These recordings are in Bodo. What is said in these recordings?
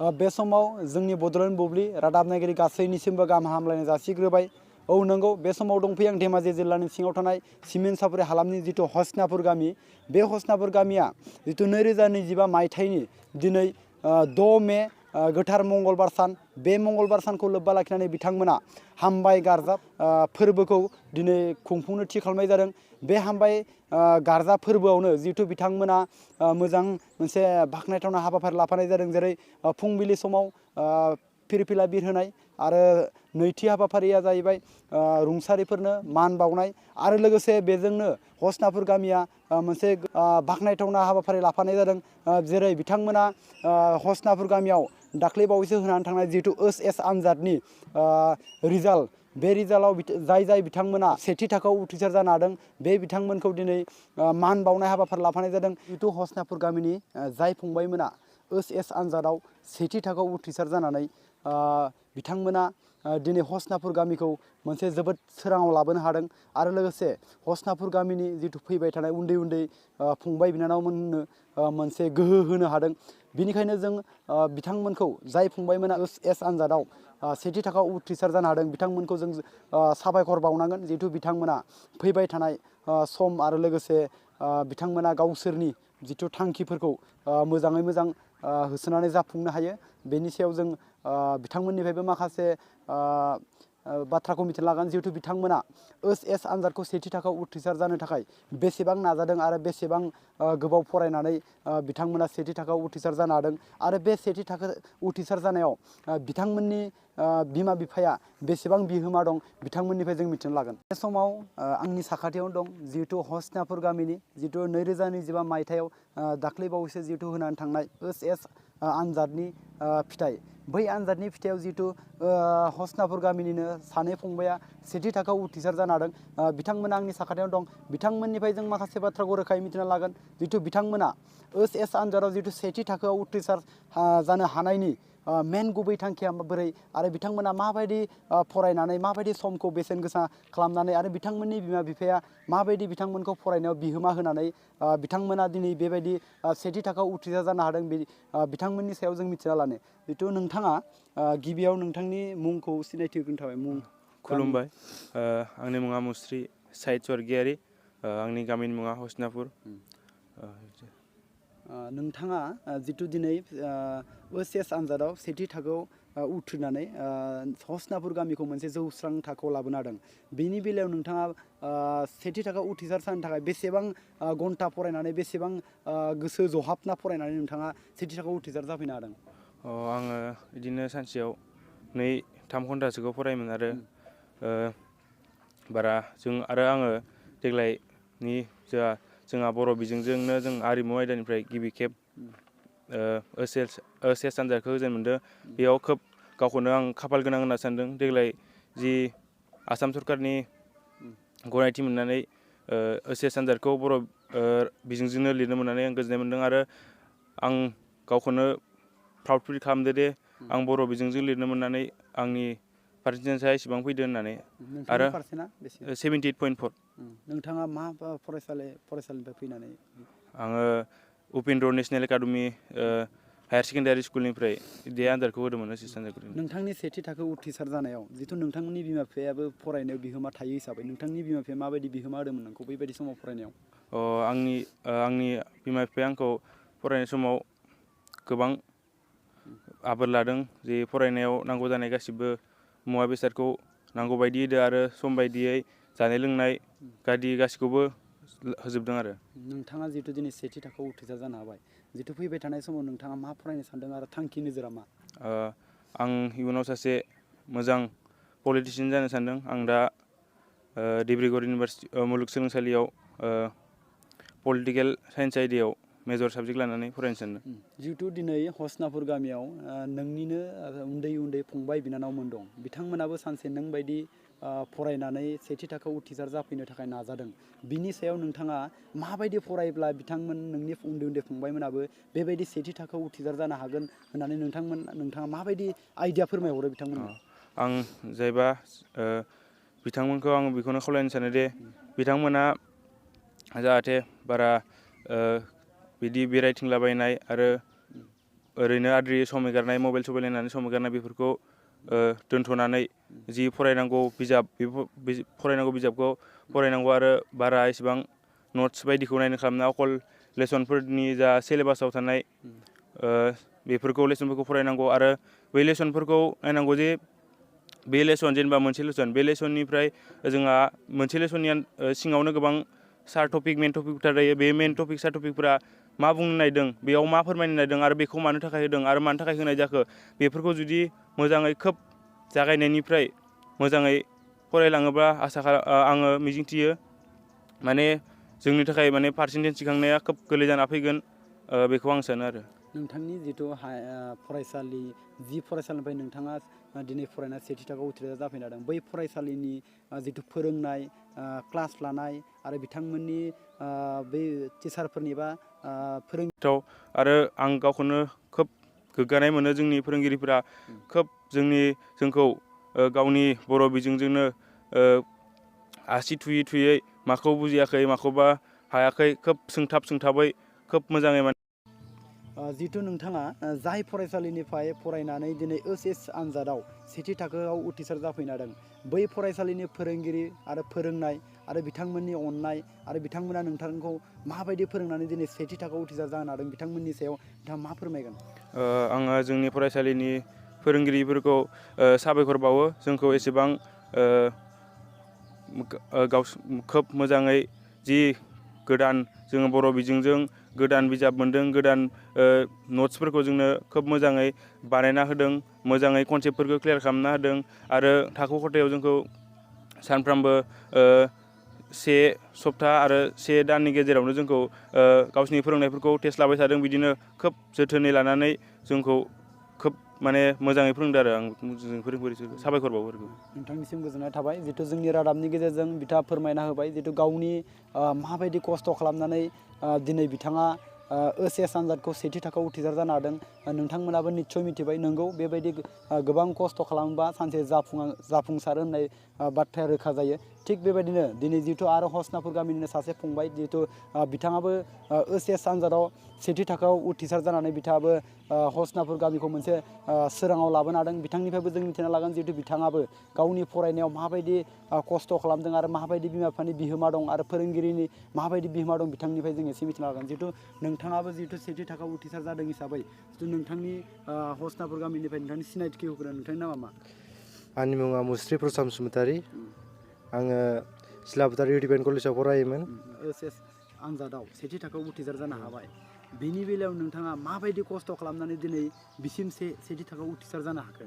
बे समाव जोंनि बड'लेण्ड बुब्लि रादाब नायगिरि गासैनिसिमबो गाहाम हामलायनाय जासिग्रोबाय। औ नंगौ, बे समाव दंफैयो आं धेमाजि जिल्लानि सिङाव थानाय सिमेन्ट सापरि हालामनि जिथु ह'सनापुर गामि, बे ह'सनापुर गामिया जिथु 2025 मायथाइनि दिनै 6 मे गोथार मंगलबार सान, बे मंगलबार सानखौ लोब्बा लाखिनानै बिथांमोना हामबाय गार्जा फोरबोखौ दिनै खुंफुंनो थि खालामनाय जादों। बे हामबाय गार्जा फोरबोआवनो जिहेतु बिथांमोना मोजां मोनसे बाख्नायथावना हाबाफारि लाफानाय जादों, जेरै फुंबिलि समाव फिरफिला बिर होनाय आरो नैथि हाबाफारिया जाहैबाय रुंसारिफोरनो मान बावनाय आरो लोगोसे बेजोंनो ह'सनापुर गामिया मोनसे बाख्नायथावना हाबाफारि लाफानाय जादों, जेरै बिथांमोना ह'सनापुर गामियाव दाख्लै बावैसो होनानै थांनाय जिहेतु H.S आनजादनि रिजाल्ट, बे रिजाल्टआव जाय बिथांमोना सेथि थाखोआव उथ्रिसार जानो हादों, बे बिथांमोनखौ दिनै मान बावनाय हाबाफारि लाफानाय जादों। जिहेतु ह'सनापुर गामिनि जाय फंबायमोना H.S आनजादाव सेथि थाखोआव उथ्रिसार जानानै बिथांमोना दिनै ह'सनापुर गामिखौ मोनसे जोबोद सोराङाव लाबोनो हादों आरो लोगोसे ह'सनापुर गामिनि जिथु फैबाय थानाय उन्दै उन्दै फंबाय बिनानावमोननो मोनसे गोहो होनो हादों। बिनिखायनो जों बिथांमोनखौ, जाय फंबायमोना H.S आनजादाव सेथि थाखोआव उथ्रिसार जानो हादों, बिथांमोनखौ जों साबायखर बावनांगोन। जिहेतु बिथांमोना फैबाय थानाय सम आरो लोगोसे बिथांमोना गावसोरनि जिथु थांखिफोरखौ मोजाङै मोजां होसोनानै जाफुंनो हायो। बेनि सायाव जों बिथांमोननिफ्रायबो माखासे बाथ्राखौ मिथिनो लागोन। जिहेतु बिथांमोना H.S आनजादखौ सेथि थाखोआव उथ्रिसार जानो थाखाय बेसेबां नाजादों आरो बेसेबां गोबाव फरायनानै बिथांमोना सेथि थाखोआव उथ्रिसार जानो हादों आरो बे सेथि थाखो उथ्रिसार जानायाव बिथांमोननि बिमा बिफाया बेसेबां बिहोमा दं, बिथांमोननिफ्राय जों मिथिनो लागोन। बे समाव आंनि साखाथियावनो दं जिहेतु ह'सनापुर गामिनि जिहेतु 2025 मायथाइयाव दाख्लै बावैसो जिहेतु होनानै थांनाय H.S आनजादनि फिथाइ, बै आनजादनि फिथाइयाव जिहेतु ह'सनापुर गामिनिनो सानै फंबाया सेथि थाखोआव उथ्रिसार जानो हादों। बिथांमोना आंनि साखाथियावनो दं। बिथांमोननिफ्राय जों माखासे बाथ्राखौ रोखायै मिथिना लागोन। जिहेतु बिथांमोना H.S आनजादाव जिहेतु सेथि थाखोआव उथ्रिसार जानो हानायनि मेन गुबै थांखिया बोरै आरो बिथांमोना माबायदि फरायनानै माबायदि समखौ बेसेन गोसा खालामनानै आरो बिथांमोननि बिमा बिफाया माबायदि बिथांमोनखौ फरायनायाव बिहोमा होनानै बिथांमोना दिनै बेबायदि सेथि थाखोआव उथ्रिसार जानो हादों, बिथांमोननि सायाव जों मिथिना लानो। जिहेतु नोंथाङा गिबियाव नोंथांनि मुंखौ सिनायथि होनो थाबाय। खुलुमबाय, आंनि मुङा मुस्रि साइद स्वर्गियारि, आंनि गामिनि मुङा ह'सनापुर। नोंथाङा जिथु दिनै H.S आनजादाव सेथि थाखोआव उथ्रिनानै ह'सनापुर गामिखौ मोनसे जौस्रां थाखोआव लाबोनो हादों, बेनि बेलायाव नोंथाङा सेथि थाखोआव उथ्रिसार जानो थाखाय बेसेबां घन्टा फरायनानै, बेसेबां गोसो जहाबना फरायनानै नोंथाङा सेथि थाखोआव उथ्रिसार जाफैनो हादों? आङो बिदिनो सानसेयाव 2-3 घन्टासोखौ फरायोमोन आरो आङो देग्लायनि जोंहा बर' बिजोंजोंनो जों आरिमु आयदानिफ्राय गिबि खेब H.S आनजादखौ होजेन मोनदों। बेयाव खोब गावखौनो आं खाफाल गोनां होनना सानदों। देग्लाय जि आसाम सरकारनि गनायथि मोननानै H.S आनजादखौ बर' बिजोंजोंनो लिरनो मोननानै आं गोजोननाय मोनदों आरो आं गावखौनो प्राउड फिल खालामदो दे आं बर' बिजोंजों लिरनो मोननानै आंनि पारसेन्टेजआ एसेबां फैदो होननानै। आरो 78.4। नोंथाङा मा फरायसालिनिफ्राय फैनानै? आङो Upendra national academy higher secondary स्कुलनिफ्राय बे आनजादखौ होदोंमोन H.S आनजादखौ। नोंथांनि सेथि थाखो उथ्रिसार जानायाव जिथु नोंथांमोननि बिमा बिफायाबो फरायनायाव बिहोमा थायो हिसाबै नोंथांनि बिमा बिफाया माबायदि बिहोमा होदोंमोन नोंखौ बेबायदि समाव फरायनायाव? आंनि बिमा बिफाया आंखौ फरायनाय समाव गोबां आबोर लादों, जे फरायनायाव नांगौ जानाय गासिबो मुवा बेसादखौ नांगौ बायदि होदो आरो सम बायदियै जानाय लोंनाय गासिखौबो होजोबदों आरो। नोंथाङा जिहेतु दिनै सेथि थाखोआव उथ्रिसार जानो हाबाय, जितु फैबाय थानाय समाव नोंथाङा मा फरायनो सानदों आरो थांखि नोजोरा मा? आं इयुनाव सासे मोजां पलिटिसियान जानो सानदों। आं दा डिब्रुगड़ इउनिभारसिटि मुलुगसोलोंसालियाव पलिटिकेल साइन्स आयदायाव मेजर साबजेक्ट लानानै फरायनो सानदों। जिहेतु दिनै ह'सनापुर गामियाव नोंनिनो उन्दै उन्दै फंबाय बिनानावमोन दं, बिथांमोनाबो सानसे नों बायदि फरायनानै सेथि थाखोआव उथ्रिसार जाफैनो थाखाय नाजादों। बिनि सायाव नोंथाङा माबायदि फरायोब्ला बिथांमोन नोंनि उन्दै उन्दै फंबायमोनाबो बेबायदि सेथि थाखोआव उथ्रिसार जानो हागोन होननानै नोंथाङा माबायदि आइडिया फोरमायहरो बिथांमोननो? आं जायबा बिथांमोनखौ आं बेखौनो खावलायनो सानो दे बिथांमोना जाहाथे बारा बिदि बेरायथिंलाबायनाय आरो ओरैनो आद्रि सम हेगारनाय मबाइल सबाइल नायनानै सम हेगारनाय बेफोरखौ दोनथ'नानै जि फरायनांगौ बिजाब फरायनांगौ बिजाबखौ फरायनांगौ आरो बारा एसेबां नट्स बायदिखौ नायनो खालामना अकल लेसनफोरनि जा सिलेबासाव थानाय बेफोरखौ लेसनफोरखौ फरायनांगौ आरो बै लेसनफोरखौ नायनांगौ जे बे लेसन जेनेबा मोनसे लेसन बे लेसननिफ्राय जोंहा मोनसे लेसननि सिङावनो गोबां सार टपिक मेन टपिक थायो बे मेन टपिक सार टपिकफोरा मा बुंनो नागिरदों बेयाव मा फोरमायनो नागिरदों आरो बेखौ मानो थाखाय होदों आरो मानो थाखाय होनाय जाखो बेफोरखौ जुदि मोजाङै खोब जागायनायनिफ्राय मोजाङै फरायलाङोब्ला आङो मिजिंथियो माने जोंनि थाखाय माने पार्सेन्टेज थिखांनाया खोब गोरलै जाना फैगोन बेखौ आं सानो आरो नोंथांनि जिथु फरायसालि जि फरायसालिनिफ्राय नोंथाङा दिनै फरायना सेथि थाखोआव उथ्रिसार जाफैनो हादों बै फरायसालिनि जिथु फोरोंनाय क्लास लानाय आरो बिथांमोननि बै टिचारफोरनि बा फोरोंथाव आरो आं गावखौनो खोब गोग्गानाय मोनो जोंनि फोरोंगिरिफोरा खोब जोंखौ गावनि बर' बिजोंजोंनो आसि थुयै थुयै माखौ बुजियाखै माखौबा हायाखै खोब सोंथाबै खोब मोजाङै जिथु नोंथाङा जाय फरायसालिनिफ्राय फरायनानै दिनै H.S आनजादाव सेथि थाखोआव उथ्रिसार जाफैनो हादों बै फरायसालिनि फोरोंगिरि आरो फोरोंनाय आरो बिथांमोननि अननाय आरो बिथांमोना नोंथांखौ माबायदि फोरोंनानै दिनै सेथि थाखोआव उथ्रिसार जानो हादों बिथांमोननि सायाव नोंथाङा मा फोरमायगोन आङो जोंनि फरायसालिनि फोरोंगिरिफोरखौ साबायखर बावो जोंखौ एसेबां खोब मोजाङै जि गोदान जोङो बर' बिजोंजों गोदान बिजाब मोन्दों गोदान नट्सफोरखौ जोंनो खोब मोजाङै बानायना होदों मोजाङै कनसेप्टफोरखौ क्लियार खालामना होदों आरो थाखो खथायाव जोंखौ सानफ्रामबो से सप्ता आरो से दाननि गेजेरावनो जोंखौ गावसिनि फोरोंनायफोरखौ टेस्ट लाबाय थादों बिदिनो खोब जोथोनै लानानै जोंखौ खोब माने मोजाङै फोरोंदों आरो आं फोरोंगिरिफोरखौ साबायखर बावो नोंथांनिसिम गोजोननाय थाबाय जिथु जोंनि रादाबनि गेजेरजों बिथाङा फोरमायना होबाय जिथु गावनि माबायदि खस्थ' खालामनानै दिनै बिथाङा H.S आनजादखौ सेथि थाखोआव उथ्रिसार जानो हादों नोंथांमोनाबो निस्सय मिथिबाय नंगौ बेबायदि गोबां खस्थ' खालामोबा सानसे जाफुंसार होननाय बाथ्राया रोखा जायो थिग बेबायदिनो दिनै जिथु आरो हसनापुर गामिनिनो सासे फंबाय जिथु बिथाङाबो H.S आनजादाव सेथि थाखोआव उथ्रिसार जानानै बिथाङाबो हसनापुर गामिखौ मोनसे सोराङाव लाबोनो हादों बिथांनिफ्रायबो जों मिथिना लागोन जिहेतु बिथाङाबो गावनि फरायनायाव माबायदि खस्थ' खालामदों आरो माबायदि बिमा बिफानि बिहोमा दं आरो फोरोंगिरिनि माबायदि बिहोमा दं बिथांनिफ्राय जों एसे मिथिना लागोन जिहेतु नोंथाङाबो जिहेतु सेथि थाखोआव उथ्रिसार जादों हिसाबै जितु नोंथांनि हसनापुर गामिनिफ्राय नोंथांनि सिनायथिखौ होग्रो नोंथांनि नामा मा आंनि मुङा मुस्रि प्रसाद बसुमतारी आङो सिलाफोथार इउडिपेन कलेजाव फरायोमोन H.S आनजादाव सेथि थाखोआव उथ्रिसार जानो हाबाय बेनि बेलायाव नोंथाङा माबायदि खस्थ' खालामनानै दिनै बिसिम सेथि थाखोआव उथ्रिसार जानो हाखो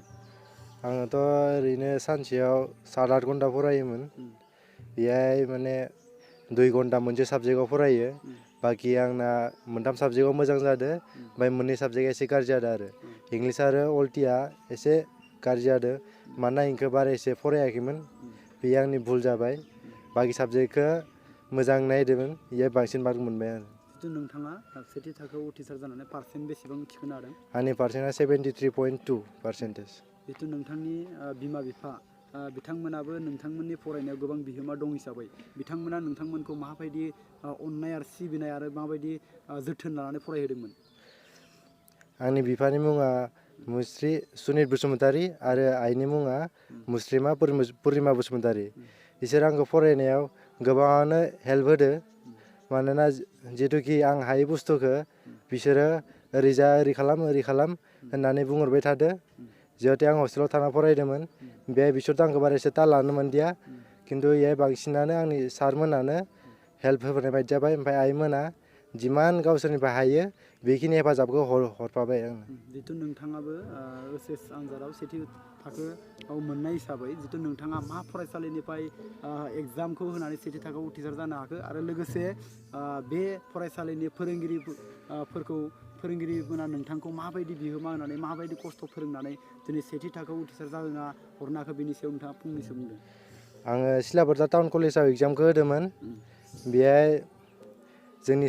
आङोथ' ओरैनो सानसेयाव 7-8 घन्टा फरायोमोन बेहाय माने 2 घन्टा मोनसे साबजेक्टआव फरायो बाखि आंना मोनथाम साबजेक्टआव मोजां जादों ओमफ्राय मोननै साबजेक्टआ एसे गाज्रि जादों आरो इंलिस आरो अलटिया एसे गाज्रि जादों मानोना इनखौ बारा एसे फरायाखैमोन बेयो आंनि भुल जाबाय बाखि साबजेक्टखौ मोजां नायदोंमोन बेयो बांसिन मार्क मोनबाय आरो जितु नोंथाङा सेथि थाखोआव उथ्रिसार जानानै पार्सेन्ट बेसेबां थिखोनो हादों आंनि पार्सेन्टआ 73.2%। जितु नोंथांनि बिमा बिफा बिथांमोनाबो नोंथांमोननि फरायनायाव गोबां बिहोमा दं हिसाबै बिथांमोना नोंथांमोनखौ माबायदि अननाय आरो सिबिनाय आरो माबायदि जोथोन लानानै फरायहोदोंमोन आंनि बिफानि मुङा मुस्रि सुनित बसुमतारी आरो आइनि मुङा मुस्रिमा पुर्निमा बसुमतारी बिसोर आंखौ फरायनायाव गोबाङानो हेल्प होदो मानोना जिहेतुखि आं हायै बुस्थुखौ बिसोरो ओरै जा ओरै खालाम होननानै बुंहरबाय थादो जिहेतु आं हस्टेलाव थाना फरायदोंमोन बेहाय बिसोरथ' आंखौ बारा एसे ताल लानो मोनदिया खिन्थु बेहाय बांसिनानो आंनि सारमोनानो हेल्प होबोनाय बायदि जाबाय ओमफ्राय आइमोना जिमान गावसोरनिफ्राय हायो बेखिनि हेफाजाबखौ हरफाबाय आंनो जितु नोंथाङाबो H.S आनजादाव सेथि थाखोआव मोननाय हिसाबै जितु नोंथाङा मा फरायसालिनिफ्राय एग्जामखौ होनानै सेथि थाखोआव उथ्रिसार जानो हाखो आरो लोगोसे बे फरायसालिनि फोरोंगिरिफोरा नोंथांखौ माबायदि बिहोमा होनानै माबायदि खस्थ' फोरोंनानै दिनै सेथि थाखोआव उथ्रिसार जाना हरनो हाखो बेनि सायाव नोंथाङा फंनैसो बुंदों आङो सिलाफोथार टाउन कलेजाव एग्जामखौ होदोंमोन बेहाय जोंनि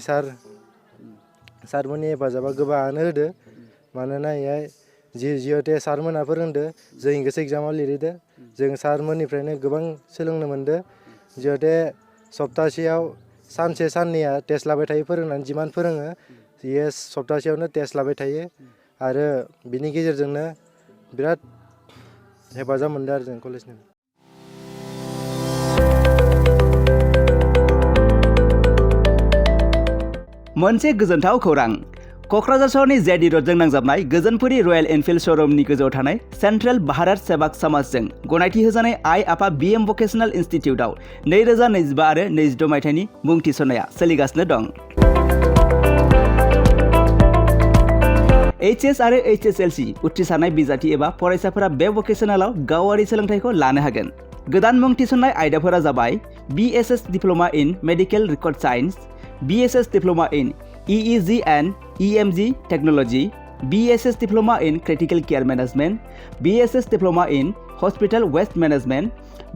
सारमोननि हेफाजाबा गोबाङानो होदो मानोना बेहाय जिहेतु सारमोनहा फोरोंदो जों इंलिस एग्जामाव लिरहैदो जों सारमोननिफ्रायनो गोबां सोलोंनो मोनदो जिहेतु सप्तासेयाव सानसे साननैया टेस्ट लाबाय थायो फोरोंनानै जिमान फोरोङो बेयो सप्तासेयावनो टेस्ट लाबाय थायो आरो बिनि गेजेरजोंनो बिराद हेफाजाब मोनदों आरो जों कलेजनि। मोनसे गोजोनथाव खौरां क'क्राझार सहरनि जेडि रडजों नांजाबनाय गोजोनपुरी रयेल एनफिल्ड श'रुमनि गोजौआव थानाय सेन्ट्रेल भारत सेवाक समाजजों गनायथि होजानाय आइ आफा BM भकेशनेल इनस्टिटिउटआव 2025 आरो 26 मायथाइनि मुं थिसननाया सोलिगासिनो दं। HS आरो HSLC उथ्रिसारनाय बिजाथि एबा फरायसाफोरा बे भकेशनेलाव गावारि सोलोंथाइखौ लानो हागोन। गोदान मुं थिसननाय आयदाफोरा जाबाय BSS diploma in medical record science, BSS diploma in EEG and EMG technology, BSS diploma in critical care management, BSS diploma in hospital waste management,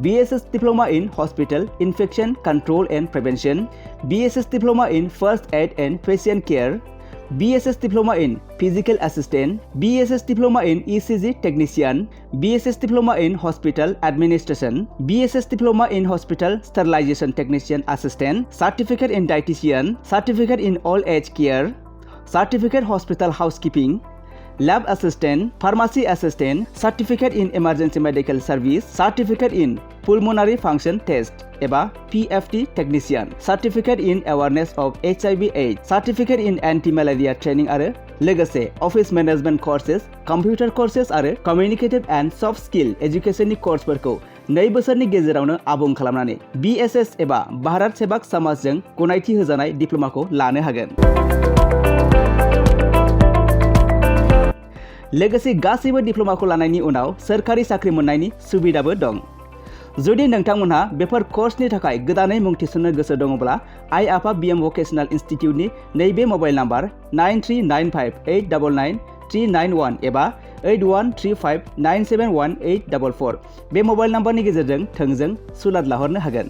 BSS diploma in hospital infection control and prevention, BSS diploma in first aid and patient care, BSS diploma in physical assistant, BSS diploma in ECG technician, BSS diploma in hospital administration, BSS diploma in hospital sterilization technician assistant, certificate in dietitian, certificate in old age care, certificate hospital housekeeping, lab assistant, pharmacy assistant, certificate in emergency medical service, certificate in pulmonary function test एबा PFT technician, certificate in awareness of HIV/AIDS, certificate in anti malaria training आरो लोगोसे office management courses, computer courses आरो कम्युनिकेटिव एंड सफ्ट स्किल एजुकेशननि कोर्सफोरखौ 2 बोसोरनि गेजेरावनो आबुं खालामनानै BSS एबा भारत सेवाक समाजजों गनायथि होजानाय डिप्ल'माखौ लानो हागोन। लोगोसे गासैबो डिप्ल'माखौ लानायनि उनाव सोरखारि साख्रि मोननायनि सुबिदाबो दं। जुदि नोंथांमोनहा बेफोर कर्सनि थाखाय गोदानै मुं थिसननो गोसो दङब्ला आइ आफा BM भकेशनेल इनस्टिट्यूटनि नैबे मबाइल नाम्बार 9395899391 एबा 8135971844 बे मबाइल नाम्बारनि गेजेरजों थोंजों सुलाद लाहरनो हागोन।